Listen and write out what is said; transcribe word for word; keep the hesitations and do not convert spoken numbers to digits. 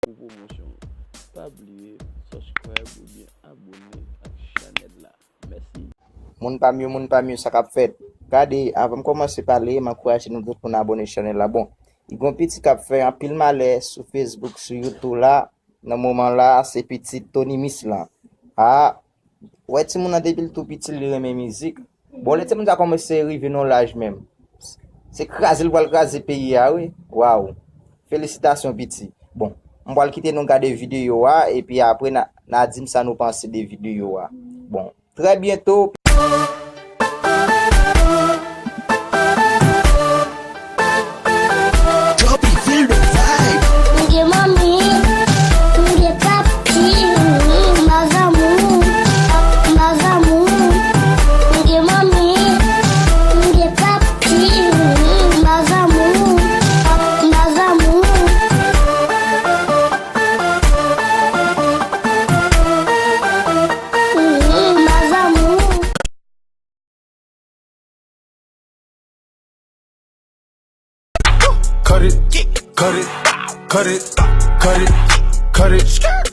pou pwomosyon. Pa bliye subscribe oubyen abone ak chanèl la. Mèsi. Moun pa m yo, moun pa m yo, sa k ap fèt? Gade, avan m kòmanse pale, m ankouraje nou tout pou n abone chanèl la. Bon, li gon pitit k ap fè anpil malè sou Facebook, sou YouTube la, nan moman la, se pitit Tony Miss lan. A, ou wè timoun nan depi l tou piti, li renmen mizik. Bon, lè timoun sa kòmanse rive nan laj menm, se kraze l pral kraze peyi a, wi. Waw. Felisitasyon, piti. Bon, m pral kite nou gade videyo a, epi apre, n a, n a di m sa nou panse de videyo a. Bon, trè byento. Dopey feel the vibe. M gen manmi, m gen papi, m pa zanmi, m pa zanmi. M gen manmi, m gen papi, m pa zanmi, m pa zanmi. M pa zanmi. Cut it, cut it, cut it, cut it, cut it.